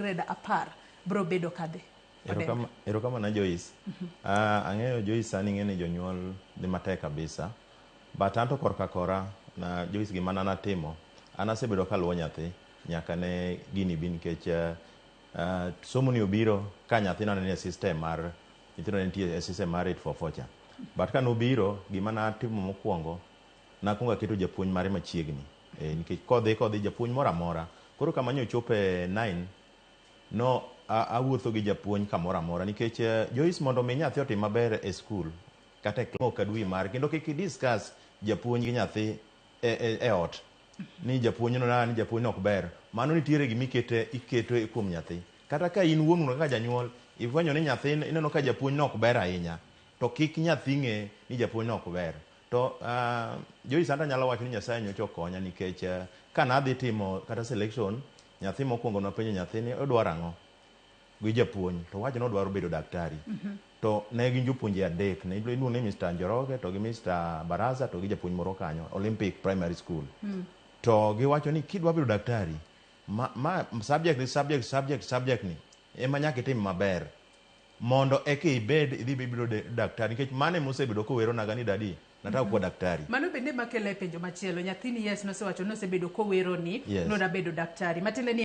grade 10 biro bedo kadhi? Erokamano Joyce. Ang'eyo Joyce, sani ing'e ni jonyuol dhi matek kabisa. But anto korka kora na Joyce, gima an atimo, an asebedo kaluwo nyathi nyaka ne gini bi, nikech somo ni obiro ka nyathino ne nie system mar nyithindo ne nitie e system mar 844 cha. But ka nobiro, gima natimo mokwongo, nakwongo aketo japuonj mare machiegni, nikech kodhi japuonj moro amora. Koro kama nyochope 9 no awuotho gi japuonj kamoro amora, nikech Joyce, mondo mi nyathi otim maber e skul kata e ok adwi mare, kendo kik i discuss japuonj gi nyathi e ot ni japuonj no na ni japuonj no ok ber. Mano nitiere gima ikete iketo kuom nyathi. Kata ka in wuon kaka janyuol ifwenyo ni nyathi ineno ka japuonj no ok ber ahinya, to kik nyathi ng'e ni japuonj no ok ber. To Joyce, anta nyalo wacho ni Nyasaye nyocha okonya, nikech ka nadhi timo kata selection nyathi mokwongo, napenjo nyathi ni odwaro ang'o gi japuonj, to wacho ni odwaro bedo daktari. To ne gin jopuonje adek, ne iluongo ni Mr. Njoroge to gi Mr. Baraza to gi japuonj moro kanyo Olympic Primary School. To giwacho ni kidwa bedo daktari, ma subject ni subject subject subject ni ema nyaka itim maber mondo eka ibed idhi bedo daktari, nikech mano emosebedo koweronaga ni, "Daddy, nataka kuwa daktari." Mano bende makelo e penjo machielo. Nyathini, yes, nosewacho ni osebedo koweroni nodwa bedo daktari, matiende ni